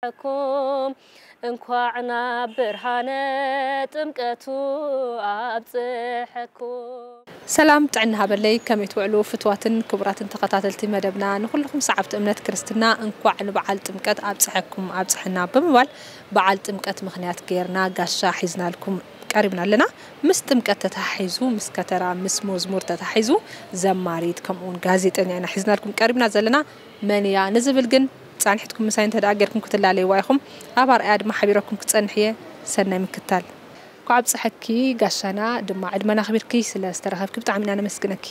ኣብጽሐኩም፣ እንኳዕ ናብ ብርሃነ ጥምቀቱ ኣብጽሐኩም። ሰላም ጥዕና ሃበለይ፣ ከመይ ትውዕሉ ፍትዋትን ክቡራትን ተኸታተልቲ መደብና? ንኹልኹም ሰዓብቲ እምነት ክርስትና እንኳዕ ንበዓል ጥምቀት ኣብጽሐኩም ኣብጽሐና ብምባል፣ በዓል ጥምቀት ምኽንያት ገይርና ጋሻ ሒዝናልኩም ቀሪብና ኣለና። ምስ ጥምቀት ተተሓሒዙ፣ ምስ ከተራ፣ ምስ መዝሙር ተተሓሒዙ፣ ዘማሪት ከምኡውን ጋዜጠኛ ኢና ሒዝናልኩም ቀሪብና ዘለና። መን እያ ንዝብል ግን ጻንሒትኩም ምሳይ እንተ ደኣ ጌርኩም ክትላለይዋ ኢኹም። ኣብ ኣርኣያ ድማ ሓቢረኩም ክጸንሕ እየ። ሰናይ ምክታል። እንኳዕ ኣብጽሐኪ ጋሻና፣ ድማ ዕድመና ኣኽቢርኪ ስለ ዝተረኸብኪ ብጣዕሚ ኢና ነመስግነኪ።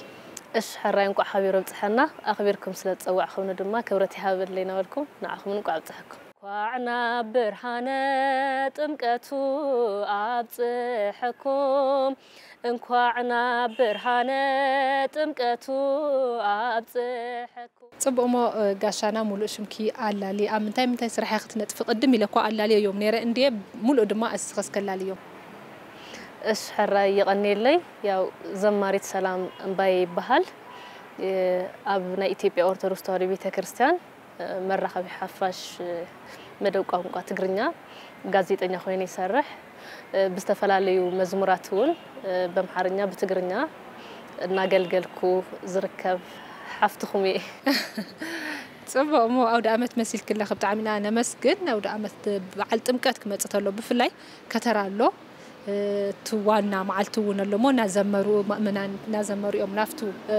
እሺ፣ ሕራይ እንቋዕ ሓቢሩ ኣብጽሐና። ኣኽቢርኩም ስለ ዝጸዋዕኹምኒ ድማ ክብረት ይሃበለይ እናበልኩ ንዓኹም እንቋዕ ኣብጽሐኩም። እንኳዕ ናብ ብርሃነ ጥምቀቱ ኣብጽሐኩም። እንኳዕ ናብ ብርሃነ ጥምቀቱ ኣብጽሐኩም። ጽቡቕ እሞ፣ እ፣ ጋሻና፣ ሙሉእ ሽምኪ ኣላሊ፣ ኣብ ምንታይ ምንታይ ስራሕ ኢኺ ትነጥፊ? ቅድም ኢለ እኳ ኣላልዮ እዮም ነይረ እንድየ፣ ሙሉእ ድማ እስኺ እስከ ኣላልዮም። እሺ፣ ሕራይ የቐንየለይ። ያው ዘማሪት ሰላም እምባየ ይበሃል። እ፣ ኣብ ናይ ኢትዮጵያ ኦርቶዶክስ ተዋህዶ ቤተክርስትያን፣ እ፣ መራኸቢ ሓፋሽ፣ እ፣ መደብ ቋንቋ ትግርኛ ጋዜጠኛ ኮይነ ይሰርሕ። እ፣ ብዝተፈላለዩ መዝሙራት እውን፣ እ፣ በምሓርኛ ብትግርኛ እናገልገልኩ ዝርከብ ሓፍትኹም እየ። ጽቡቕ እሞ፣ ኣውደ ኣመት መሲልኪ ኣለኺ፣ ብጣዕሚ ኢና ነመስግን። ኣውደ ኣመት በዓል ጥምቀት ክመጽእ ተሎ ብፍላይ ከተራ ኣሎ። እ፣ እቲ ዋና መዓልቲ እውን ኣሎ እሞ፣ እናዘመሩ፣ ምእመናን እናዘመሩ እዮም ናብቱ፣ እ፣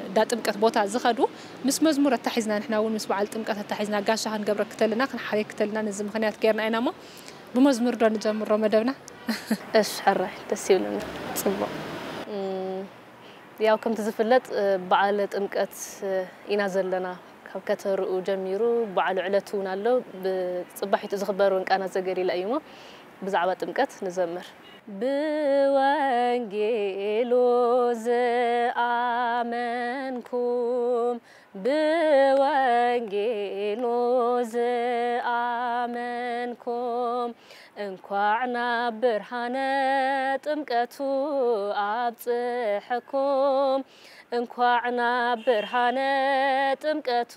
እንዳ ጥምቀት ቦታ ዝኸዱ። ምስ መዝሙር ኣታሒዝና፣ ንሕና እውን ምስ በዓል ጥምቀት ኣታሒዝና ጋሻ ክንገብረኪ ተለና፣ ክንሓርየኪ ተለና፣ ነዚ ምኽንያት ጌርና ኢና እሞ፣ ብመዝሙር ዶ ንጀምሮ መደብና? እሺ፣ ሕራይ፣ ደስ ይብለና። ጽቡቕ። እም፣ ያው ከምቲ ዝፍለጥ፣ እ፣ በዓለ ጥምቀት፣ እ፣ ኢና ዘለና። ካብ ከተርኡ ጀሚሩ በዓሉ ዕለት እውን ኣሎ። ብጽባሒቱ ዝኽበር እውን ቃና ዘገሊላ እዩ እሞ፣ ብዛዕባ ጥምቀት ንዘምር። ብወንጌሉ ዝኣመንኩም፣ ብወንጌሉ ዝኣመንኩም፣ እንኳዕ ናብ ብርሃነ ጥምቀቱ ኣብጽሐኩም። እንኳዕ ናብ ብርሃነ ጥምቀቱ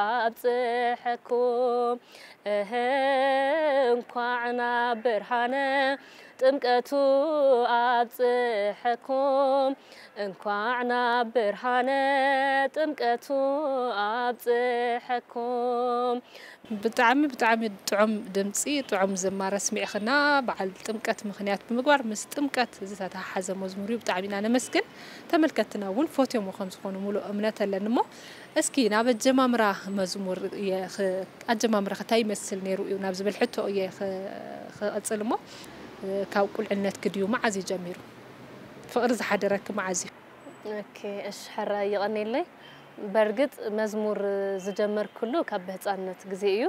ኣብጽሐኩም። እህ፣ እንኳዕ ናብ ብርሃነ ጥምቀቱ ኣብጽሐኩም። እንኳዕ ናብ ብርሃነ ጥምቀቱ ኣብጽሐኩም። ብጣዕሚ፣ ብጣዕሚ ጥዑም ድምጺ፣ ጥዑም ዝማረ ኣስሚዕኽና። በዓል ጥምቀት ምኽንያት ብምግባር፣ ምስ ጥምቀት ዝተተሓሓዘ መዝሙር እዩ። ብጣዕሚ ኢና ነመስግን። ተመልከትትና እውን ፈትዮሞ ከም ዝኾኑ ሙሉእ እምነት ኣለኒ። እሞ እስኪ ናብ ኣጀማምራ መዝሙር የኽ-፣ ኣጀማምራኸ እንታይ ይመስል ነይሩ እዩ ናብ ዝብል ሕቶ እየ ኽ-፣ ክቕጽል። እሞ ካብ ቁልዕነትኪ ድዩ? መዓዝ እዩ ጀሚሩ? ፍቕሪ ዝሓደረኪ መዓዝ እዩ? ኦኬ፣ እሺ፣ ሕራይ የቐንየለይ። በርግጥ መዝሙር ዝጀመርኩሉ ካብ ብህፃንነት ግዜ እዩ።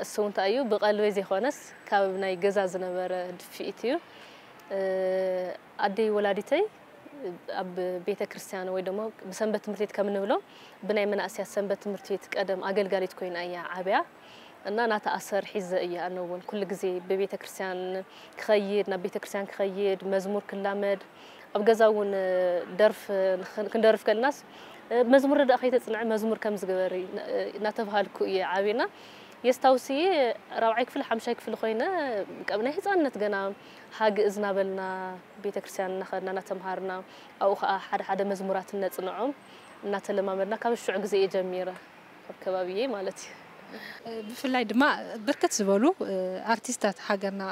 እሱ እንታይ እዩ፣ ብቐልበይ ዘይኮነስ ካብ ናይ ገዛ ዝነበረ ድፍኢት እዩ። እ፣ ኣደይ ወላዲተይ ኣብ ቤተ ክርስቲያን ወይ ደሞ ብሰንበት ትምህርቲ ቤት ከም ንብሎ፣ ብናይ መናእሰያት ሰንበት ትምህርቲ ቤት ቀደም ኣገልጋሊት ኮይና እያ ዓብያ። እና ናታ ኣሰር ሒዘ እየ ኣነ እውን ኩሉ ግዜ ብቤተ ክርስቲያን ክኸይድ፣ ናብ ቤተ ክርስቲያን ክኸይድ፣ መዝሙር ክላመድ፣ ኣብ ገዛ እውን ደርፍ ንኽ-፣ ክንደርፍ ከለናስ፣ መዝሙር ደኣ ከይተጽንዐ መዝሙር ከም ዝገበሪ እናተባሃልኩ እየ ዓብና። የስታውስዬ ራብዓይ ክፍሊ፣ ሓምሻይ ክፍሊ ኮይነ፣ በቃ ናይ ህፃንነት ገና ሃግእዝ እናበልና ቤተ ክርስቲያን እናኸድና እናተምሃርና፣ ኣብኡ ኸዓ ሓደ ሓደ መዝሙራት እነጽንዖም እናተለማመድና ካብ ሽዑ ግዜ እየ ጀሚረ፣ ኣብ ከባቢዬ ማለት እዩ። ብፍላይ ድማ ብርክት ዝበሉ ኣርቲስታት ሃገርና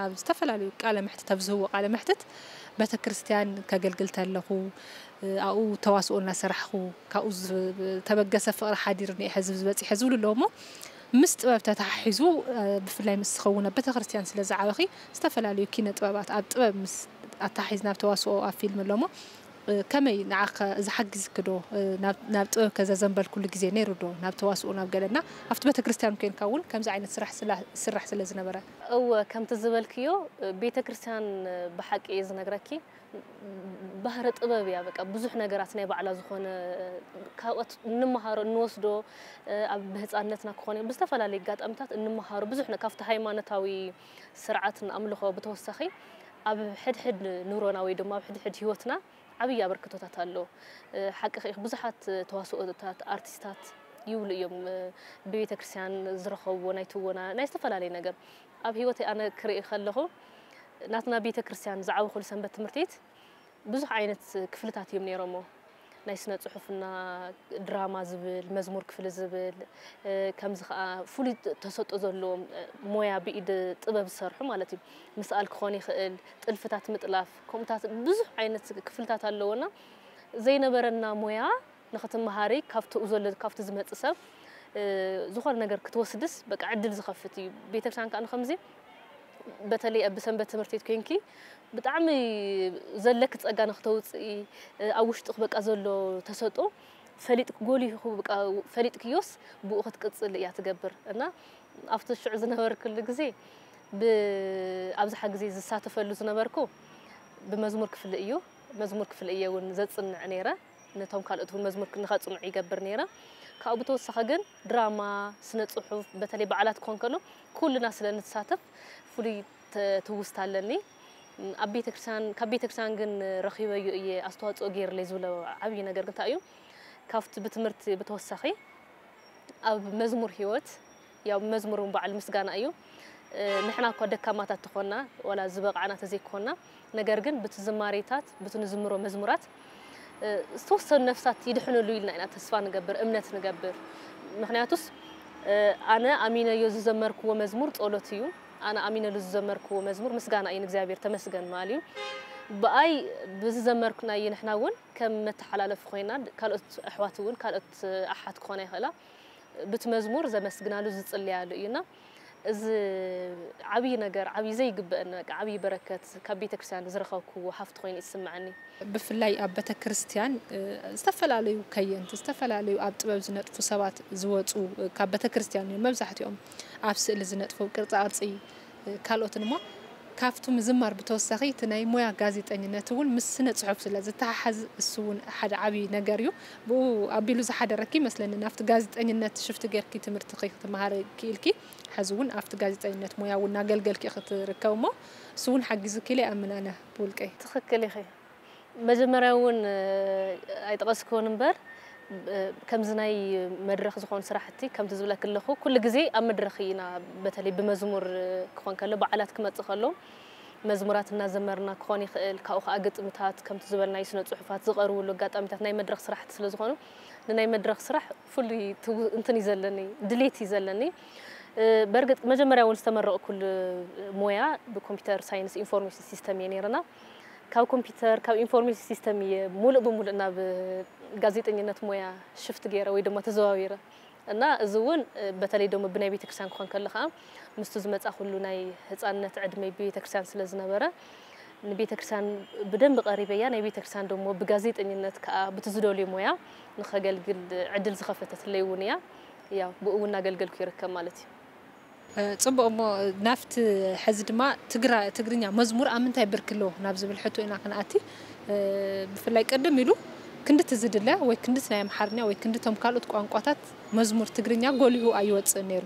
ኣብ ዝተፈላለዩ ቃለ መሕትት፣ ኣብ ዝህቦ ቃለ መሕትት ቤተክርስትያን ከገልግል ተለኹ፣ ኣብኡ ተዋስኦ እናሰራሕኹ፣ ካብኡ ዝተበገሰ ፍቕሪ ሓዲርኒ ሕዚ ዝበፂሐ ዝብሉ ኣለዉ እሞ፣ ምስ ጥበብ ተተሓሒዙ፣ ብፍላይ ምስ ዝኸውን ኣብ ቤተክርስትያን ስለ ዝዓበኺ፣ ዝተፈላለዩ ኪነ ጥበባት ኣብ ጥበብ ምስ ኣተሓሒዝና፣ ኣብ ተዋስኦ፣ ኣብ ፊልም ኣሎ እሞ፣ ከመይ ንዓኸ እዚ ሓጊዝኪ ዶ? ናብ፣ ናብ ጥበብ ከ ዘዘንበልኩሉ ግዜ ነይሩ ዶ? ናብ ተዋስኦ፣ ናብ ገለና፣ ኣብቲ ቤተክርስትያን ኮይንካ እውን ከምዚ ዓይነት ስራሕ ስላ-፣ ስራሕ ስለ ዝነበረ? እወ፣ ከምቲ ዝበልክዮ፣ ቤተክርስትያን ብሓቂ እየ ዝነግረኪ፣ ባህረ ጥበብ እያ። በቃ ብዙሕ ነገራት ናይ ባዕላ ዝኾነ ካብኦት እንመሃሮ፣ እንወስዶ፣ ኣብ ብህፃንነትና ክኾን ይኽእል፣ ብዝተፈላለየ ኣጋጣሚታት እንመሃሮ ብዙሕ ነ-፣ ካብቲ ሃይማኖታዊ ስርዓትን ኣምልኾ ብተወሳኺ ኣብ ሕድሕድ ኑሮና ወይ ድማ ኣብ ሕድሕድ ህይወትና ዓብዪ ኣበርክቶታት ኣሎ። ሓቅኺ ኢኺ፣ ብዙሓት ተዋስኦታት፣ ኣርቲስታት ይብሉ እዮም። ብቤተ ክርስቲያን ዝረኸብዎ ናይ ትወና ናይ ዝተፈላለየ ነገር ኣብ ህይወተይ ኣነ ክርኢ ከለኹ ናትና ቤተ ክርስቲያን ዝዓበኹሉ ሰንበት ትምህርት ቤት ብዙሕ ዓይነት ክፍልታት እዮም ነይሮሞ። ናይ ስነ ጽሑፍና ድራማ ዝብል፣ መዝሙር ክፍሊ ዝብል፣ ከምዚ ከኣ ፍሉይ ተሰጥኦ ዘለዎም ሞያ ብኢድ ጥበብ ዝሰርሑ ማለት እዩ። ምስኣል ክኾን ይኽእል፣ ጥልፍታት ምጥላፍ፣ ከምኡታት ብዙሕ ዓይነት ክፍልታት ኣለዎና ዘይነበረና ሞያ ንኽትመሃሪ ካብቲ ዘሎ ካብቲ ዝመጽእ ሰብ ዝኾነ ነገር ክትወስድስ በቃ ዕድል ዝኸፍት እዩ። ቤተክርስትያን ከኣ ንኸምዚ በተለይ ኣብ ሰንበት ትምህርት ቤት ኮንኪ ብጣዕሚ ዘለኪ ጸጋ ንክተውፅኢ ኣብ ውሽጥክ በቃ ዘሎ ተሰጦ ፈሊጥክ ጎሊሁ በቃ ፈሊጥክዮስ ብኡ ክትቅፅል እያ ትገብር እና ኣብቲ ሽዑ ዝነበርክሉ ግዜ ብኣብዝሓ ግዜ ዝሳተፈሉ ዝነበርኩ ብመዝሙር ክፍሊ እዩ። መዝሙር ክፍሊ እየ እውን ዘፅንዕ ነይረ። ነቶም ካልኦት እውን መዝሙር ንኸፅንዑ ይገብር ነይረ። ካብኡ ብተወሳኺ ግን ድራማ፣ ስነ ፅሑፍ በተለይ በዓላት ክኾን ከሎ ኩልና ስለ ንሳተፍ ፍሉይ ትውስታ ኣለኒ። ኣብ ቤተክርስትያን ካብ ቤተክርስትያን ግን ረኺበዮ እየ ኣስተዋፅኦ ገይርለይ ዝብሎ ዓብዪ ነገር እንታይ እዩ? ካብቲ ብትምህርቲ ብተወሳኺ ኣብ መዝሙር ህይወት ያው መዝሙር እውን በዓል ምስጋና እዩ። ንሕና እኳ ደካማታት ተኾና ዋላ ዝበቕዓና ተዘይኮና ነገር ግን ብቲ ዝማሬታት ብቲ ንዝምሮ መዝሙራት ዝተወሰኑ ነፍሳት ይድሕንሉ ኢልና ኢና ተስፋ ንገብር እምነት ንገብር። ምክንያቱስ ኣነ ኣሚነዮ ዝዘመርክዎ መዝሙር ጸሎት እዩ። ኣነ ኣሚነሉ ዝዘመርክዎ መዝሙር ምስጋና እዩ ንእግዚኣብሔር ተመስገን ማል እዩ። ብኣይ ብዝዘመርኩናዮ ንሕና እውን ከም መተሓላለፊ ኮይና ካልኦት ኣሕዋት እውን ካልኦት ኣሓት ክኾና ይኽእላ ብቲ መዝሙር ዘመስግናሉ ዝጽልያሉ እዩና እዚ ዓብዪ ነገር ዓብዪ ዘይግበአኒ በቃ ዓብዪ በረከት ካብ ቤተክርስትያን ዝረኸብክዎ ሃፍቲ ኮይኑ ይስምዐኒ። ብፍላይ ኣብ ቤተክርስትያን ዝተፈላለዩ ከየንቲ ዝተፈላለዩ ኣብ ጥበብ ዝነጥፉ ሰባት ዝወፁ ካብ ቤተክርስትያን እዮም መብዛሕትኦም ኣብ ስእሊ ዝነጥፉ ቅርፃ ቅርፂ ካልኦትን እሞ ካብቲ ምዝማር ብተወሳኺ እቲ ናይ ሞያ ጋዜጠኝነት እውን ምስ ስነ ፅሑፍ ስለ ዝተሓሓዝ እሱ እውን ሓደ ዓብዪ ነገር እዩ። ብኡ ኣቢሉ ዝሓደረኪ ይመስለኒ ናብቲ ጋዜጠኝነት ሽፍቲ ጌርኪ ትምህርቲ ክትመሃሪ ክኢልኪ። ሕዚ እውን ኣብቲ ጋዜጠኝነት ሞያ እውን እናገልገልኪ ክትርከቢ እሞ እሱ እውን ሓጊዙኪ ኢለ ይኣምን ኣነ ብውልቀይ። ትኽክል ኢኺ። መጀመርያ እውን ኣይጠቐስክዎን እምበር ከምዚ ናይ መድረኽ ዝኾኑ ስራሕቲ ከምቲ ዝብለኪ ኣለኹ ኩሉ ግዜ ኣብ መድረኽ ኢና በተለይ ብመዝሙር ክኾን ከሎ በዓላት ክመፅእ ከሎ መዝሙራት እናዘመርና ክኾን ይኽእል ካብኡ ከዓ ግጥምታት ከምቲ ዝበልናዩ ስነ ፅሑፋት ዝቐርብሉ ኣጋጣሚታት ናይ መድረኽ ስራሕቲ ስለ ዝኾኑ ንናይ መድረኽ ስራሕ ፍሉይ እንትን እዩ ዘለኒ ድሌት እዩ ዘለኒ በርግጥ መጀመርያ እውን ዝተመረቕኩሉ ሞያ ብኮምፒተር ሳይንስ ኢንፎርሜሽን ሲስተም እየ ነይረና ካብ ኮምፒተር ካብ ኢንፎርሜሽን ሲስተም እየ ሙሉእ ብሙሉእ ናብ ጋዜጠኝነት ሞያ ሽፍት ገይረ ወይ ድማ ተዘዋዊረ እና እዚ እውን በተለይ ደሞ ብናይ ቤተክርስትያን ክኾን ከሎ ከዓ ምስቱ ዝመፃ ኩሉ ናይ ህፃንነት ዕድመይ ብቤተክርስትያን ስለ ዝነበረ ንቤተክርስትያን ብደንብ ቀሪበያ ናይ ቤተክርስትያን ደሞ ብጋዜጠኝነት ከዓ ብቲ ዝደልዮ ሞያ ንኸገልግል ዕድል ዝኸፈተትለይ እውን እያ ያው ብኡ እውን እናገልገልኩ ይርከብ ማለት እዩ ፅቡቅ እሞ ናፍቲ ሕዚ ድማ ትግርኛ መዝሙር ኣብ ምንታይ ብርኪ ኣለዎ ናብ ዝብል ሕቶ ኢና ክንኣቲ ብፍላይ ቅድም ኢሉ ክንድቲ ዝድለ ወይ ክንድቲ ናይ ኣምሓርኛ ወይ ክንድቶም ካልኦት ቋንቋታት መዝሙር ትግርኛ ጎሊሁ ኣይወፅእን ነይሩ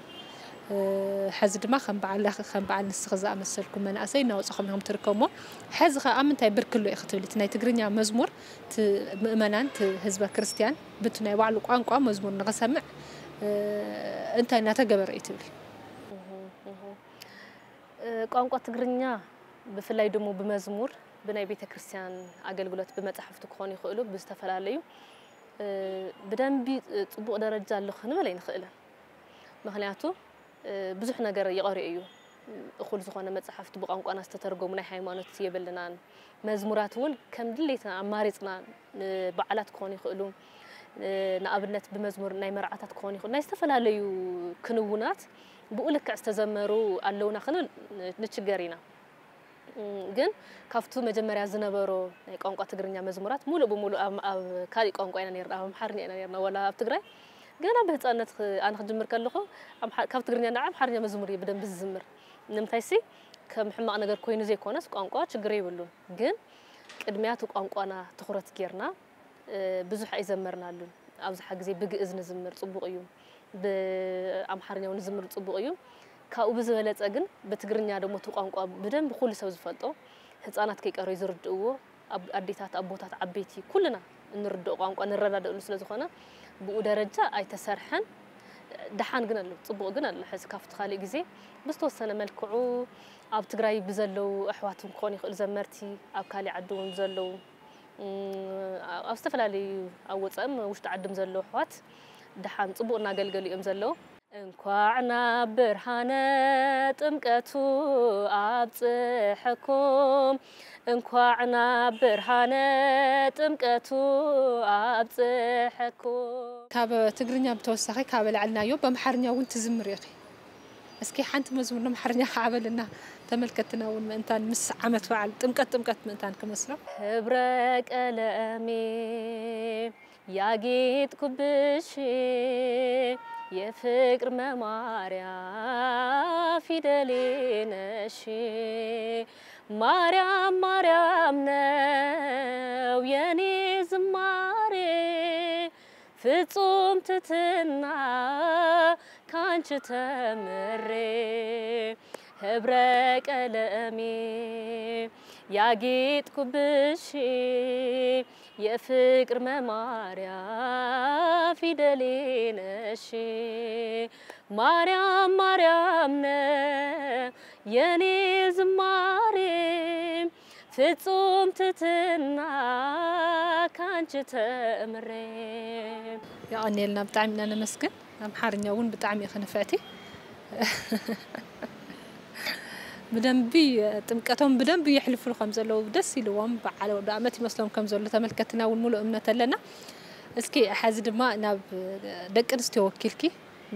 ሕዚ ድማ ከም በዓል ከም በዓል ንስኺ ዝኣመሰልኩም መናእሰይ እናወፀኹም ኢኹም ትርከቡ እሞ ሕዚ ኸ ኣብ ምንታይ ብርኪ ኣሎ ኢኺ ትብሊ እቲ ናይ ትግርኛ መዝሙር እቲ ምእመናን እቲ ህዝበ ክርስትያን ብቲ ናይ ባዕሉ ቋንቋ መዝሙር ንኽሰምዕ እንታይ እናተገበረ እዩ ትብሊ? ቋንቋ ትግርኛ ብፍላይ ደሞ ብመዝሙር ብናይ ቤተ ክርስቲያን ኣገልግሎት ብመጻሕፍቲ ክኾኑ ይኽእሉ ብዝተፈላለዩ ብደንቢ ጽቡቕ ደረጃ ኣሎ ክንብል ኣይንኽእልን። ምኽንያቱ ብዙሕ ነገር ይቐርኦ እዩ። እኹል ዝኾነ መጻሕፍቲ ብቋንቋና ዝተተርጎሙ ናይ ሃይማኖት የብልናን። መዝሙራት እውን ከም ድሌትና ኣማሪጽና ንበዓላት ክኾኑ ይኽእሉ፣ ንኣብነት ብመዝሙር ናይ መርዓታት ክኾኑ ይኽእሉ፣ ናይ ዝተፈላለዩ ክንውናት ብኡ ልክዕ ዝተዘመሩ ኣለውና ክንብል ንችገር ኢና። ግን ካብቱ መጀመርያ ዝነበሮ ናይ ቋንቋ ትግርኛ መዝሙራት ሙሉእ ብሙሉእ ኣብ ኣብ ካሊእ ቋንቋ ኢና ነርና፣ ኣብ ኣምሓርኛ ኢና ነርና፣ ወላ ኣብ ትግራይ ገና ብህፃነት ኣነ ክጅምር ከለኹ ካብ ትግርኛ ናብ ኣምሓርኛ መዝሙር እየ ብደንቢ ዝዝምር። ንምንታይሲ ከም ሕማቕ ነገር ኮይኑ ዘይኮነስ ቋንቋ ችግር የብሉን፣ ግን ቅድሚያ እቲ ቋንቋና ትኹረት ጌርና ብዙሕ ኣይዘመርናሉን። ኣብዝሓ ግዜ ብግእዝ ንዝምር ፅቡቕ እዩ፣ ብኣምሓርኛ እውን ንዝምር ፅቡቕ እዩ። ካብኡ ብዝበለፀ ግን ብትግርኛ ደሞ እቲ ቋንቋ ብደንቢ ኩሉ ሰብ ዝፈልጦ ህፃናት ከይቀረዩ ዝርድእዎ ኣዴታት ኣቦታት ዓበይቲ ኩልና እንርድኦ ቋንቋ ንረዳደእሉ ስለዝኾነ ብኡ ደረጃ ኣይተሰርሐን። ደሓን ግን ኣሎ፣ ጽቡቕ ግን ኣሎ። ሕዚ ካብቲ ካልእ ግዜ ብዝተወሰነ መልክዑ ኣብ ትግራይ ብዘለዉ ኣሕዋት እውን ክኾኑ ይኽእሉ፣ ዘመርቲ ኣብ ካልእ ዓዲ እውን ብዘለዉ፣ እም፣ ኣብ ዝተፈላለዩ ኣብ ወጻእም ውሽጢ ዓድም ዘለዉ ኣሕዋት ደሓን ጽቡቕ እናገልገሉ እዮም ዘለዉ። እንኳዕ ናብ ብርሃነ ጥምቀቱ ኣብጽሐኩም፣ እንኳዕ ናብ ብርሃነ ጥምቀቱ ኣብጽሐኩም። ካብ ትግርኛ ብተወሳኺ ካብ ኣልዓልናዮ፣ በምሓርኛ እውን ትዝምር ኢኺ። እስኪ ሓንቲ መዝሙር ንኣምሓርኛ ከዓበልና፣ ተመልከትና እውን ምእንታን ምስ ዓመት በዓል ጥምቀት ጥምቀት ምእንታን ክመስሎም። ህብረ ቀለሜ ያጌጥኩብሽ የፍቅር መማሪያ ፊደሌ ነሽ፣ ማርያም ማርያም ነው የኔ ዝማሬ፣ ፍጹም ትሕትና ካንቺ ተምሬ፣ ህብረ ቀለሜ ያጌጥኩብሽ የፍቅር መማሪያ ፊደሌ ነሽ፣ ማርያም ማርያም ነው የኔ ዝማሬ፣ ፍጹም ትሕትና ካንቺ ተምሬ። የቐንየልና፣ ብጣዕሚ ኢና ነመስግን። ኣምሓርኛ እውን ብጣዕሚ ኢኺ ንፍዕቲ። ብደንቢ ጥምቀቶም ብደንቢ የሕልፉሉ ከም ዘለዉ፣ ደስ ኢልዎም፣ በዓል ወዲ ኣመት ይመስሎም ከም ዘሎ ተመልከትና እውን ሙሉእ እምነት ኣለና። እስኪ፣ ሕዚ ድማ ናብ ደቂ ኣንስትዮ ወኪልኪ፣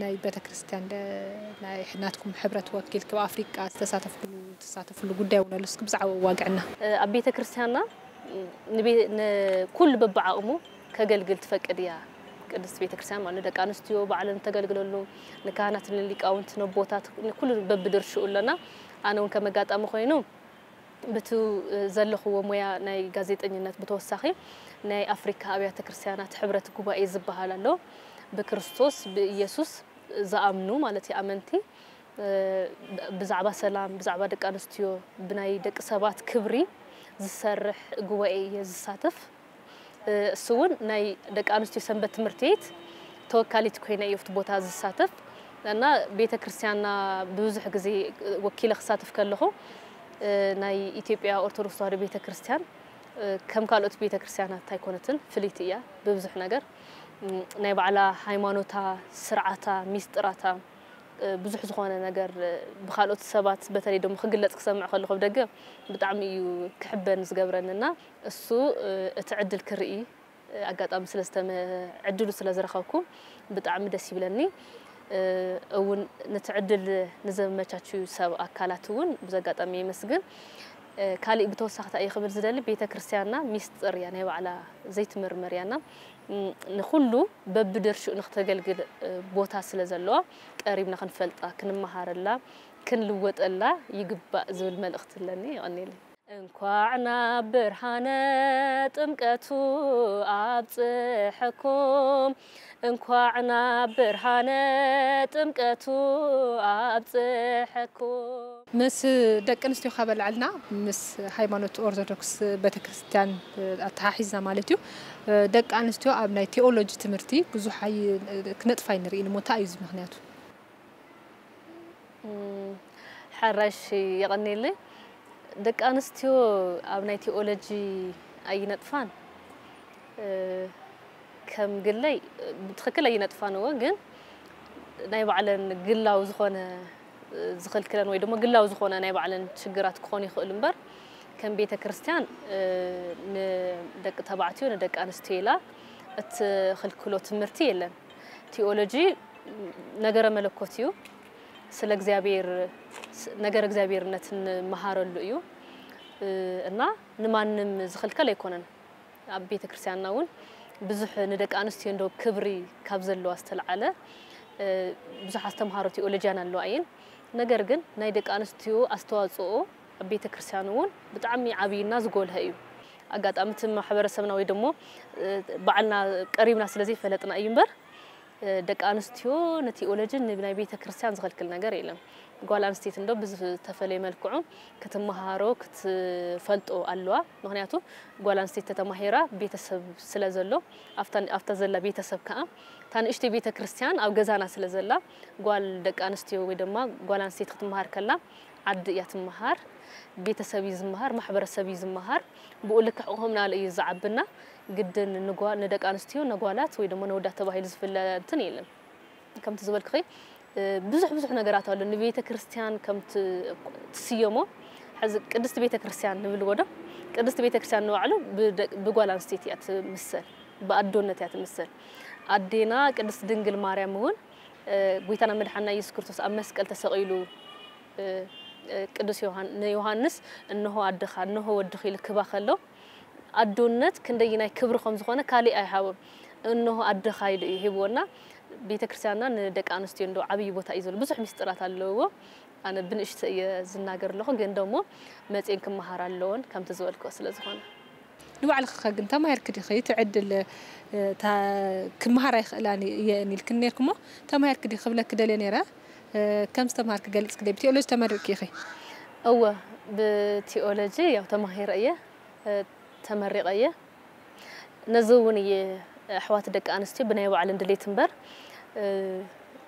ናይ ቤተክርስትያን ደ-፣ ናይ ናትኩም ሕብረት ወኪልኪ፣ ኣብ ኣፍሪቃ ዝተሳተፍኩሉ፣ ትሳተፍሉ ጉዳይ እውን ኣሎ። እስኪ ብዛዕባኡ ዋግዕና። ኣብ ቤተክርስትያንና ንቤ-፣ ንኩሉ በብዓቕሙ ከገልግል ትፈቅድ እያ ቅድስት ቤተክርስትያን፣ ማለት ንደቂ ኣንስትዮ ባዕለን እተገልግለሉ፣ ንካህናት፣ ንሊቃውንት፣ ነቦታት፣ ንኩሉ በብድርሽኡ ኣለና። ኣነ እውን ከም ኣጋጣሚ ኮይኑ ብቱ ዘለኽዎ ሞያ ናይ ጋዜጠኝነት ብተወሳኺ ናይ ኣፍሪካ ኣብያተ ክርስትያናት ሕብረት ጉባኤ ዝበሃል ኣሎ። ብክርስቶስ ብኢየሱስ ዝኣምኑ ማለት እዩ፣ ኣመንቲ፣ እ፣ ብዛዕባ ሰላም፣ ብዛዕባ ደቂ ኣንስትዮ፣ ብናይ ደቂ ሰባት ክብሪ ዝሰርሕ ጉባኤ እየ ዝሳተፍ። እ፣ እሱ እውን ናይ ደቂ ኣንስትዮ ሰንበት ትምህርቲ ቤት ተወካሊት ኮይነ እየ ኣብቲ ቦታ ዝሳተፍ። እና ቤተ ክርስቲያንና ብብዙሕ ግዜ ወኪለ ክሳተፍ ከለኹ፣ እ፣ ናይ ኢትዮጵያ ኦርቶዶክስ ተዋህዶ ቤተ ክርስቲያን፣ እ፣ ከም ካልኦት ቤተ ክርስቲያናት ኣይኮነትን፣ ፍልይቲ እያ ብብዙሕ ነገር። እም፣ ናይ ባዕላ ሃይማኖታ፣ ስርዓታ፣ ሚስጥራታ፣ እ፣ ብዙሕ ዝኾነ ነገር፣ እ፣ ብኻልኦት ሰባት በተለይ ደሞ ክግለጽ ክሰምዕ ከለኹ ኣብ ደገ ብጣዕሚ እዩ ክሕበን ዝገብረኒ። እና እሱ፣ እ፣ እቲ ዕድል ክርኢ፣ እ፣ ኣጋጣሚ ስለ ዝተመ-፣ ዕድሉ ስለ ዝረኸብኩ ብጣዕሚ ደስ ይብለኒ። እ፣ እውን ነቲ ዕድል ንዘመቻችዩ ሰብ ኣካላት እውን ብዚ ኣጋጣሚ የመስግን። እ፣ ካሊእ ብተወሳኺ እንታይ እየ ክብል ዝደሊ፣ ቤተ ክርስቲያንና ሚስጥር እያ፣ ናይ ባዕላ ዘይትምርመር እያ። እና፣ እም፣ ንኹሉ በብድርሽኡ ንክተገልግል፣ እ፣ ቦታ ስለ ዘለዋ ቀሪብና ክንፈልጣ፣ ክንመሃረላ፣ ክንልወጠላ ይግባእ ዝብል መልእኽቲ ኣለኒ። የቐንየለይ። እንኳዕ ናብ ብርሃነ ጥምቀቱ ኣብጽሐኩም፣ እንኳዕ ናብ ብርሃነ ጥምቀቱ ኣብጽሐኩም። ምስ ደቂ ኣንስትዮ ካብ ኣልዓልና፣ ምስ ሃይማኖት ኦርቶዶክስ ቤተክርስትያን ኣተሓሒዝና ማለት እዩ። ደቂ ኣንስትዮ ኣብ ናይ ቴዎሎጂ ትምህርቲ ብዙሕ ኣይ-፣ ክነጥፋ ኣይንርእን እሞ፣ እንታይ እዩ እዚ ምኽንያቱ? እም፣ ሕራይ፣ እሺ፣ የቐንየለይ። ደቂ ኣንስትዮ ኣብ ናይ ቴዎሎጂ ኣይነጥፋን። እ፣ ከም ግለይ፣ እ፣ ብትኽክል ኣይነጥፋን፣ እወ፣ ግን ናይ ባዕለን ግላዊ ዝኾነ፣ እ፣ ዝኽልክለን ወይ ድማ ግላዊ ዝኾነ ናይ ባዕለን ሽግራት ክኾኑ ይኽእሉ እምበር፣ ከም ቤተ ክርስቲያን፣ እ፣ ንደቂ ተባዕትዮ፣ ንደቂ ኣንስትዮ ኢላ እትኽልክሎ ትምህርቲ የለን። ቴዎሎጂ ነገረ መለኮት እዩ። ስለ እግዚኣብሔር፣ ስ-፣ ነገረ እግዚኣብሔርነት እንመሃረሉ እዩ። እ፣ እና ንማንም ዝኽልከል ኣይኮነን። ኣብ ቤተ ክርስቲያንና እውን ብዙሕ ንደቂ ኣንስትዮ እንዶ ክብሪ ካብ ዘለዋ ዝተልዓለ፣ እ፣ ብዙሕ ኣስተምሃሮ ቴዎሎጂያን ኣለዋ እየን። ነገር ግን ናይ ደቂ ኣንስትዮ ኣስተዋጽኦ ኣብ ቤተ ክርስቲያን እውን ብጣዕሚ ዓብይና ዝጎልሀ እዩ። ኣጋጣሚ እቲ ማሕበረሰብና ወይ ደሞ፣ እ፣ ባዕልና ቀሪብና ስለ ዘይፈለጥና እዩ እምበር፣ ደቂ ኣንስትዮ ንቲኦሎጂ ንናይ ቤተ ክርስቲያን ዝኸልክል ነገር የለን። ጓል ኣንስተይቲ እንዶ ብዝተፈለየ መልክዑ ክትመሃሮ ክትፈልጦ ኣለዋ። ምክንያቱ ጓል ኣንስተይቲ ተተማሂራ ቤተሰብ ስለ ዘሎ ኣብታ ኣብታ ዘላ ቤተሰብ ከዓ እታ ንእሽተይ ቤተ ክርስቲያን ኣብ ገዛና ስለ ዘላ ጓል ደቂ ኣንስትዮ ወይ ድማ ጓል ኣንስተይቲ ክትመሃር ከላ ዓዲ እያ ትመሃር፣ ቤተሰብ እዩ ዝመሃር፣ ማሕበረሰብ እዩ ዝመሃር። ብኡ ልክዕ ከምና እዩ ዝዓብና። ግድን ንደቂ ኣንስትዮ ነጓላት ወይ ድማ ነወዳት ተባሂሉ ዝፍለ እንትን የለን። ከምቲ ዝበልክኺ ብዙሕ ብዙሕ ነገራት ኣሎ ንቤተ ክርስቲያን ከም ትስየሞ። ሕዚ ቅድስቲ ቤተ ክርስቲያን ንብልዎ ዶ? ቅድስቲ ቤተ ክርስቲያን ንባዕሉ ብጓል ኣንስተይቲ እያ ትምሰል፣ ብኣዶነት እያ ትምሰል። ኣዴና ቅድስቲ ድንግል ማርያም እውን ጎይታና መድሓና ኢየሱስ ክርስቶስ ኣብ መስቀል ተሰቒሉ ቅዱስ ንዮሃንስ እንሆ ኣደኻ እንሆ ወድኺ ኢሉ ክባ ከሎ ኣዶነት ክንደይናይ ክብሪ ከም ዝኾነ ካሊእ ኣይሃቦም። እንሆ ኣደኻ ኢሉ እዩ ሂብዎና። ቤተ ክርስቲያንና ንደቂ ኣንስትዮ እንዶ ዓብዪ ቦታ እዩ ዘሎ። ብዙሕ ሚስጥራት ኣለዎ። ኣነ ብንእሽቶ እየ ዝናገር ኣለኹ፣ ግን ደሞ መፅኤን ክመሃር ኣለዎን ከምቲ ዝበልክዎ ስለ ዝኾነ። ንባዕልኺ ከ ግን ተማሂርኪ ዲኺ? እቲ ዕድል፣ እ፣ እታ ክመሃር ኣይኽእላን እየን ኢልክኒ ነይርኪ እሞ፣ ተማሂርኪ ዲኺ ክብለኪ ደልየ ነይረ። እ፣ ከም ዝተምሃርኪ ገሊጽኪ ዲኺ? ብቲኦሎጂ ተመሪቕኪ ኢኺ? እወ፣ ብቲኦሎጂ ያው ተማሂረ እየ፣ እ፣ ተመሪቐ እየ። ነዚ እውን እየ ኣሕዋት ደቂ ኣንስትዮ ብናይ ባዕለን ድሌት እምበር፣ እ፣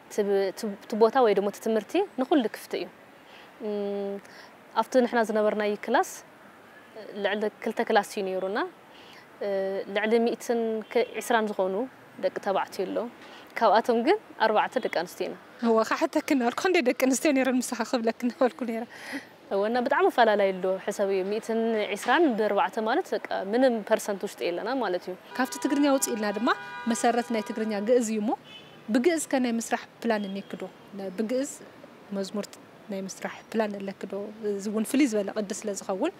እቲ ብ-፣ እቲ፣ እቲ ቦታ ወይ ደሞ እቲ ትምህርቲ ንኹሉ ክፍቲ እዩ። እም፣ ኣብቲ ንሕና ዝነበርናዮ ክላስ ልዕሊ ክልተ ክላስ እዩ ነይሩና። እ፣ ልዕሊ ሚእትን ከ-፣ ዕስራን ዝኾኑ ደቂ ተባዕትዮ ኣለዉ። ካብኣቶም ግን ኣርባዕተ ደቂ ኣንስትዮ ኢና። እወ፣ ክሓተኪ ነበርኩ፣ ክንደይ ደቂ ኣንስትዮ ነይረን ምሳኻ ክብለኪ ነበርኩ ነይረ። እወ፣ እና ብጣዕሚ ኣፈላላይ ኣሎ፣ ሕሰብዮ፣ ሚእትን ዕስራን ብኣርባዕተ ማለት በቃ ምንም ፐርሰንት ውሽጢ የለና ማለት እዩ። ካብቲ ትግርኛ ውፅእ ኢልና ድማ መሰረት ናይ ትግርኛ ግእዝ እዩ እሞ፣ ብግእዝ ከ ናይ ምስራሕ ፕላን እኒክዶ? ነ-፣ ብግእዝ መዝሙር ናይ ምስራሕ ፕላን ኣለኪ ዶ? እዚ እውን ፍልይ ዝበለ ቅዲ ስለ ዝኸውን፣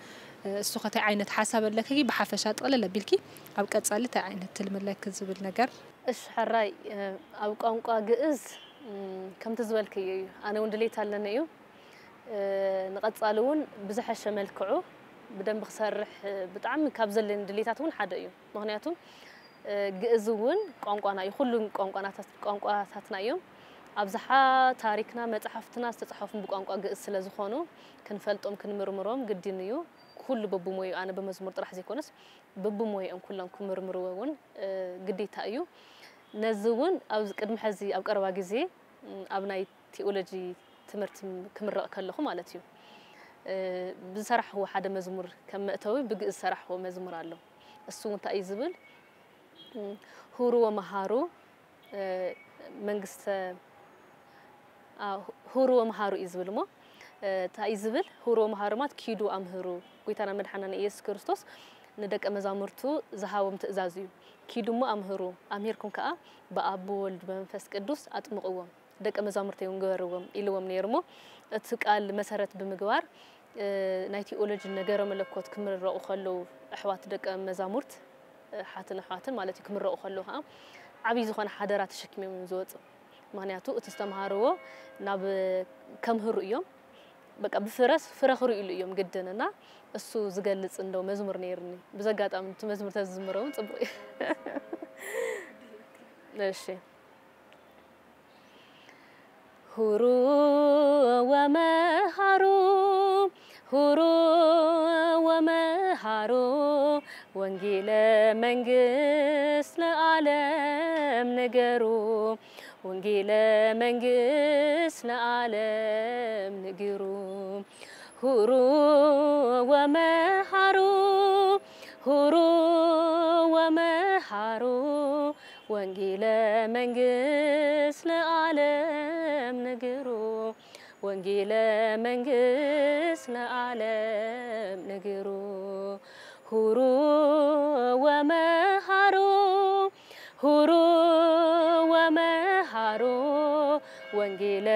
እ፣ እሱ ከ እንታይ ዓይነት ሓሳብ ኣለኪ? ብሓፈሻ ጥቕልል ኣቢልኪ ኣብ ቀጻሊ እንታይ ዓይነት ትልሚ ኣለኪ ዝብል ነገር። እሺ፣ ሕራይ፣ እ፣ ኣብ ቋንቋ ግእዝ፣ እም፣ ከምቲ ዝበልክዮ እዩ። ኣነ እውን ድሌት ኣለኒ እዩ። እ፣ ንቐጻሊ እውን ብዝሐሸ መልክዑ ብደንቢ ክሰርሕ፣ እ፣ ብጣዕሚ ካብ ዘለኒ ድሌታት እውን ሓደ እዩ። ምኽንያቱ፣ እ፣ ግእዝ እውን ቋንቋና እዩ። ኩሉ ቋንቋናታት-፣ ቋንቋታትና እዮም። ኣብዝሓ ታሪክና፣ መጽሓፍትና ዝተጻሕፉ ብቋንቋ ግእዝ ስለ ዝኾኑ፣ ክንፈልጦም፣ ክንምርምሮም ግድን እዩ። ኩሉ በብሞይኡ፣ ኣነ ብመዝሙር ጥራሕ ዘይኮነስ፣ በብሞይኦም ኩሎም ክምርምርዎ እውን፣ እ፣ ግዴታ እዩ። ነዚ እውን ኣብዚ ቅድሚ ሕዚ፣ ኣብ ቀረባ ግዜ፣ እም፣ ኣብ ናይ ቲኦሎጂ ትምህርቲ ክምረቕ ከለኹ ማለት እዩ። እ፣ ብዝሰራሕዎ ሓደ መዝሙር ከም መእተዊ ብግእዝ ዝሰራሕዎ መዝሙር ኣሎ። እሱ እውን እንታይ እዩ ዝብል? እም፣ ሁሩ ወመሃሩ፣ እ፣ መንግስተ፣ አ፣ ሁሩ ወመሃሩ እዩ ዝብል እሞ፣ እ፣ እንታይ እዩ ዝብል? ሁሩ ወመሃሩ ማለት ኪዱ ኣምህሩ። ጎይታና መድሓናና ኢየሱስ ክርስቶስ ንደቀ መዛሙርቱ ዝሃቦም ትእዛዝ እዩ። ኪዱ እሞ ኣምህሩ፣ ኣምሂርኩም ከኣ ብኣብ ብወልድ ብመንፈስ ቅዱስ ኣጥምቕዎም፣ ደቀ መዛሙርተይ እውን ግበርዎም ኢልዎም ነይሩ እሞ፣ እቲ ቃል መሰረት ብምግባር፣ እ፣ ናይ ቲኦሎጂ ነገረ መለኮት ክምረቑ ከለዉ፣ ኣሕዋት ደቀ መዛሙርት፣ እ፣ ሓትን ኣሕዋትን ማለት እዩ፣ ክምረቑ ከለዉ ከዓ ዓብዪ ዝኾነ ሓደራ ተሸኪሞም እዮም ዝወፁ። ምኽንያቱ እቲ ዝተምሃርዎ ናብ ከምህሩ እዮም። በቃ ብፍረስ ፍረ ክርእዩሉ እዮም ግድን እና እሱ ዝገልጽ እንደው መዝሙር ነይርኒ። ብዘጋጣሚ እቲ መዝሙር ተዝዝምሮ እውን ጽቡቕ እዩ። እሺ። ሁሩ ወመሃሩ፣ ሁሩ ወመሃሩ፣ ወንጌለ መንግስት ለዓለም ንገሩ፣ ወንጌለ መንግስት ለዓለም ንገሩ። ሁሩ ወመሃሩ፣ ሁሩ ወመሃሩ፣ ወንጌለ መንግስት ለዓለም ንገሩ፣ ወንጌለ መንግስት ለዓለም ንገሩ። ሁሩ ወመሃሩ፣ ሁሩ ወመሃሩ፣ ወንጌለ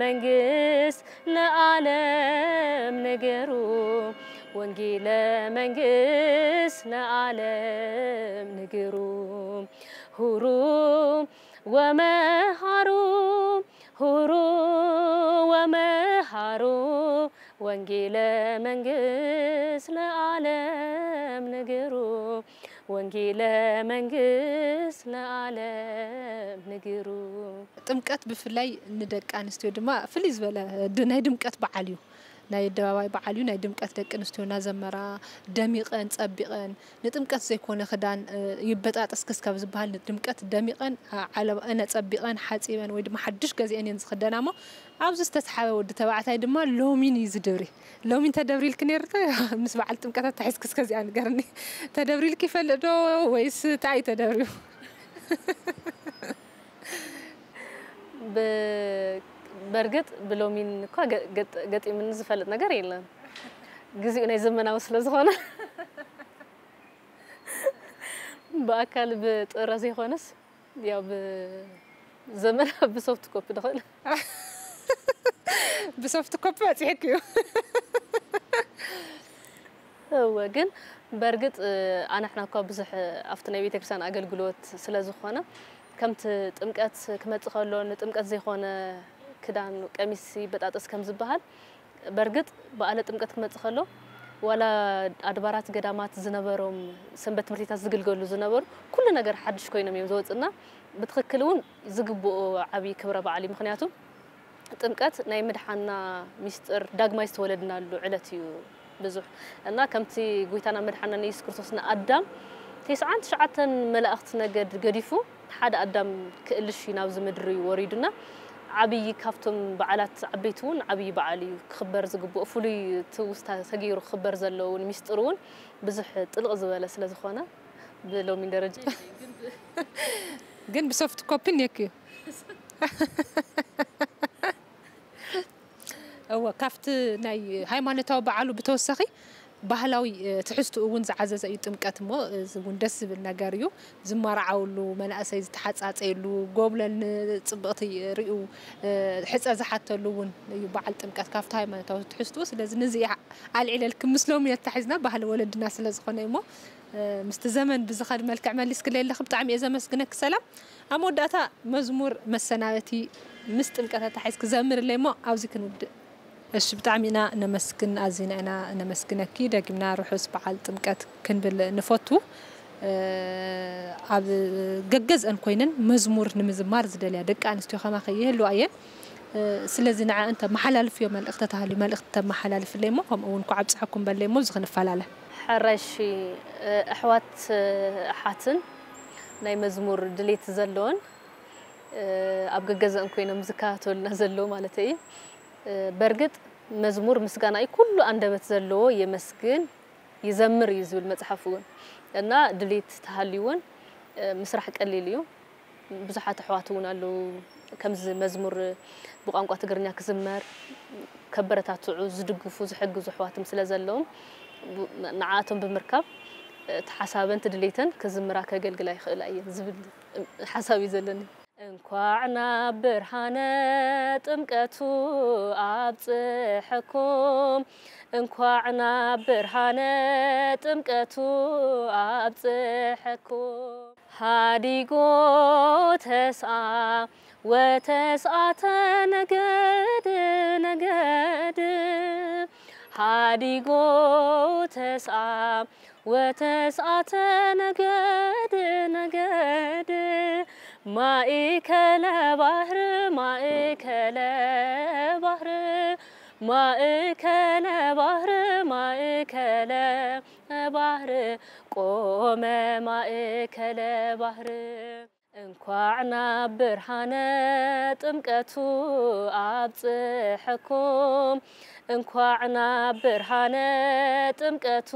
መንግስት ለዓለም ንገሩ፣ ወንጌለ መንግስት ለዓለም ንገሩ። ሁሩ ወመሃሩ፣ ሁሩ ወመሃሩ፣ ወንጌለ መንግስት ለዓለም ንገሩ፣ ወንጌለ መንግስት ለዓለም ገይሩ። ጥምቀት ብፍላይ ንደቂ ኣንስትዮ ድማ ፍልይ ዝበለ ድ-፣ ናይ ድምቀት በዓል እዩ። ናይ ኣደባባይ በዓል እዩ። ናይ ድምቀት ደቂ ኣንስትዮ እናዘመራ ደሚቐን ጸቢቐን፣ ንጥምቀት ዘይኮነ ክዳን፣ እ፣ ይበጣጠስ ክስካብ ዝበሃል ንድምቀት ደሚቐን፣ አ፣ ዓለባኣን ኣጸቢቐን ሓጺበን ወይ ድማ ሓድሽ ገዚአን እየን ዝኽደና እሞ፣ ኣብዚ ዝተስሓበ ወዲ ተባዕታይ ድማ ሎሚን እዩ ዝድብሪ። ሎሚን ተደብሪልኪ ነይሩ ዶ? ምስ በዓል ጥምቀት ኣተሓሒዝክስ ከዚኣ ንገርኒ። ተደብሪልኪ ይፈልጥ ዶ ወይስ እንታይ እዩ ተደብሪቡ? ብ-፣ በርግጥ ብሎሚን እኳ ገ-፣ ገጥ-፣ ገጢሙኒ ዝፈልጥ ነገር የለን። ግዜኡ ናይ ዘመናዊ ስለ ዝኾነ ብኣካል ብጥረ ዘይኮነስ ያው ብዘመና ብሶፍት ኮፒ ንኽእል። ብሶፍት ኮፒ በፂሕክ እዩ። እወ፣ ግን በርግጥ፣ እ፣ ኣንሕና እኳ ብዙሕ ኣብቲ ናይ ቤተክርስትያን ኣገልግሎት ስለ ዝኾነ፣ ከምቲ ጥምቀት ክመጽእ ከሎ ንጥምቀት ዘይኮነ ክዳን ቀሚስ ይበጣጠስ ከም ዝበሃል፣ በርግጥ በዓለ ጥምቀት ክመጽእ ከሎ ዋላ ኣድባራት ገዳማት ዝነበሮም ሰንበት ትምህርቲታት ዝግልገሉ ዝነበሩ ኩሉ ነገር ሓድሽ ኮይኖም እዮም ዝወጽእና። ብትኽክል እውን ዝግብኦ ዓብዪ ክብረ በዓል እዩ። ምኽንያቱ ጥምቀት ናይ ምድሓንና ሚስጥር ዳግማይ ዝተወለድናሉ ዕለት እዩ ብዙሕ። እና ከምቲ ጎይታና መድሓንና ኢየሱስ ክርስቶስ ንኣዳም ተስዓን ትሽዓተን መላእኽቲ ነገድ ገዲፉ ሓደ ኣዳም ክእልሽ እዩ ናብዚ ምድሪ ወሪዱና። ዓብዪ ካብቶም በዓላት ዓበይቲ እውን ዓብዪ በዓል እዩ ክኽበር ዝግብኦ። ፍሉይ ትውስታ ተገይሩ ክኽበር ዘለዎ እውን ሚስጥር እውን ብዙሕ ጥልቕ ዝበለ ስለ ዝኾነ ብሎሚ ደረጃ ግን ብሶፍት ኮፒ እኒአኪ እዩ። እወ፣ ካብቲ ናይ ሃይማኖታዊ በዓሉ ብተወሳኺ ባህላዊ፣ እ፣ ትሕዝትኡ እውን ዝዓዘዘ እዩ ጥምቀት እሞ፣ እዚ እውን ደስ ዝብል ነገር እዩ። ዝመርዓውሉ፣ መናእሰይ ዝተሓጻጸየሉ፣ ጎብለል ንጽብቕቲ ርእዩ፣ እ፣ ሕጸ ዝሓተሉ እውን እዩ በዓል ጥምቀት ካብቲ ሃይማኖታዊ ትሕዝትኡ። ስለዚ ነዚ እየ ኣልዒለልኪ ምስ ሎሚ ኣታሒዝና ባህሊ ወለድና ስለ ዝኾነ እዩ እሞ፣ እ፣ ምስቲ ዘመን ብዝኸድ መልክዕ መሊስክለይ ኣለኺ። ብጣዕሚ እየ ዘመስግነኪ ሰላም። ኣብ መወዳእታ መዝሙር መሰናበቲ ምስ ጥምቀት ኣታሒዝኪ ዘምርለይ እሞ ኣብዚ ክንውድእ። እሺ፣ ብጣዕሚ ኢና ነመስግን፣ ኣዚና ኢና ነመስግነኪ። ደጊምና ርሑስ በዓል ጥምቀት ክንብል ንፈቱ። እ፣ ኣብ ገገዝአን ኮይነን መዝሙር ንምዝማር ዝደልያ ደቂ ኣንስትዮ ከማኺ ይህልዋ እየን። እ፣ ስለዚ ንዐ እንተ መሓላልፍዮ መልእኽቲ ተሃልዩ መልእኽቲ ተመሓላልፍለይ እሞ፣ ከምኡ እውን እንኳዕ ኣብፀሐኩም በለይ እሞ፣ እዚ ክንፈላለ። ሕራይ፣ እሺ፣ እ፣ ኣሕዋት፣ እ፣ ኣሓትን ናይ መዝሙር ድሌት ዘለዎን፣ እ፣ ኣብ ገገዘን ኮይኖም ዝከታተሉና ዘለዉ ማለተይ እዩ። እ፣ በርግጥ መዝሙር ምስጋና እዩ፣ ኩሉ ኣንደበት ዘለዎ የመስግን ይዘምር እዩ ዝብል መጽሓፍ እውን። እና ድሌት ተሃልዩ እውን፣ እ፣ ምስራሕ ቀሊል እዩ። ብዙሓት ኣሕዋት እውን ኣለዉ፣ ከምዚ መዝሙር ብቋንቋ ትግርኛ ክዝመር ከበረታትዑ፣ ዝድግፉ፣ ዝሕግዙ ኣሕዋትም ስለ ዘለዎም፣ ብ-፣ ንዓኣቶም ብምርካብ፣ እቲ ሓሳበን፣ እቲ ድሌተን ክዝምራ፣ ከገልግላ ይኽእላ እየን ዝብል ሓሳብ እዩ ዘለኒ። እንኳዕ ናብ ብርሃነ ጥምቀቱ ኣብጽሐኩም፣ እንኳዕ ናብ ብርሃነ ጥምቀቱ ኣብጽሐኩም። ሃዲጎ ተስዓ ወተስዓተ ነገድ ነገድ፣ ሃዲጎ ተስዓ ወተስዓተ ነገድ ነገድ፣ ማእከለ ባሕር ማእከለ ባሕር ማእከለ ባሕር ማእከለ ባሕር ቆመ ማእከለ ባሕር። እንኳዕ ናብ ብርሃነ ጥምቀቱ ኣብጽሐኩም፣ እንኳዕ ናብ ብርሃነ ጥምቀቱ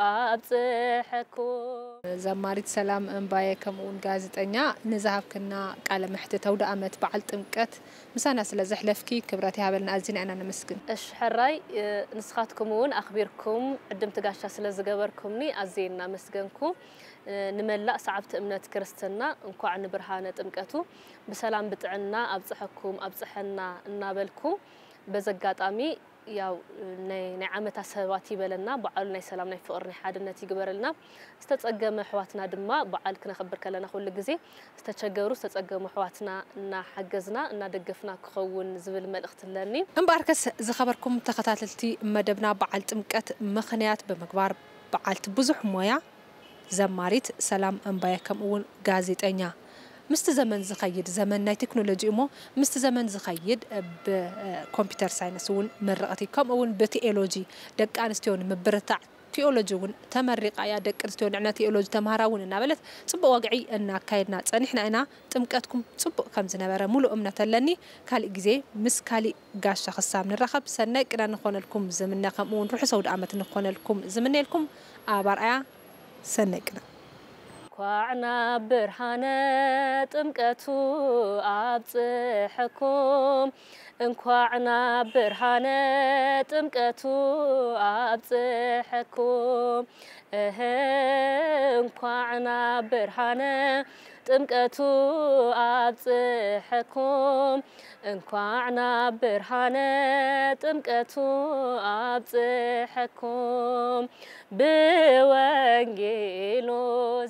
ኣብጽሐኩም። ዘማሪት ሰላም እምባየ ከምኡ እውን ጋዜጠኛ ንዝሃብክና ቃለ መሕትት ኣውደ ኣመት በዓል ጥምቀት ምሳና ስለ ዘሕለፍኪ ክብረት ይሃበልና፣ ኣዚና ኢና ነመስግን። እሺ ሕራይ፣ እ፣ ንስኻትኩም እውን ኣኽቢርኩም ዕድምቲ ጋሻ ስለ ዝገበርኩምኒ ኣዝየ እናመስገንኩ፣ እ፣ ንመላእ ሰዓብቲ እምነት ክርስትና እንኳዕ ንብርሃነ ጥምቀቱ ብሰላም ብጥዕና ኣብጽሐኩም ኣብጽሐና እናበልኩ፣ በዚ ኣጋጣሚ ያው ናይ፣ ናይ ዓመታ ሰባት ይበለና፣ በዓሉ ናይ ሰላም፣ ናይ ፍቕሪ፣ ናይ ሓድነት ይግበረልና። ዝተጸገመ ኣሕዋትና ድማ በዓል ክነኽብር ከለና ኩሉ ግዜ ዝተቸገሩ፣ ዝተጸገሙ ኣሕዋትና እናሓገዝና፣ እናደገፍና ክኸውን ዝብል መልእኽቲ ኣለኒ። እምበኣርከስ ዝኸበርኩም ተኸታተልቲ መደብና፣ በዓል ጥምቀት ምኽንያት ብምግባር በዓልቲ ብዙሕ ሞያ ዘማሪት ሰላም እምባየ ከምኡ እውን ጋዜጠኛ ምስቲ ዘመን ዝኸይድ፣ ዘመን ናይ ቴክኖሎጂ እሞ ምስቲ ዘመን ዝኸይድ፣ ብኮምፒውተር ሳይንስ እውን ምርቕቲ፣ ከምኡ እውን ብቲኦሎጂ ደቂ ኣንስትዮ ንምብርታዕ ቲኦሎጂ እውን ተመሪቓ እያ። ደቂ ኣንስትዮ ንዕና ቲኦሎጂ ተምሃራ እውን እናበለት ጽቡቕ ወግዒ እናካየድና ጸኒሕና ኢና። ጥምቀትኩም ጽቡቕ ከም ዝነበረ ሙሉእ እምነት ኣለኒ። ካሊእ ግዜ ምስ ካሊእ ጋሻ ክሳብ ንራኸብ ሰናይ ቅነ ንኾነልኩም ዝምነ፣ ከምኡ እውን ርሑስ ኣውደ ዓመት ንኾነልኩም ዝምነልኩም ኣብ ኣርኣያ ሰናይ ቅነ። እንኳዕ ናብ ብርሃነ ጥምቀቱ ኣብጽሐኩም፣ እንኳዕ ናብ ብርሃነ ጥምቀቱ ኣብጽሐኩም፣ እህ እንኳዕ ናብ ብርሃነ ጥምቀቱ ኣብጽሐኩም፣ እንኳዕ ናብ ብርሃነ ጥምቀቱ ኣብጽሐኩም። ብወንጌሉ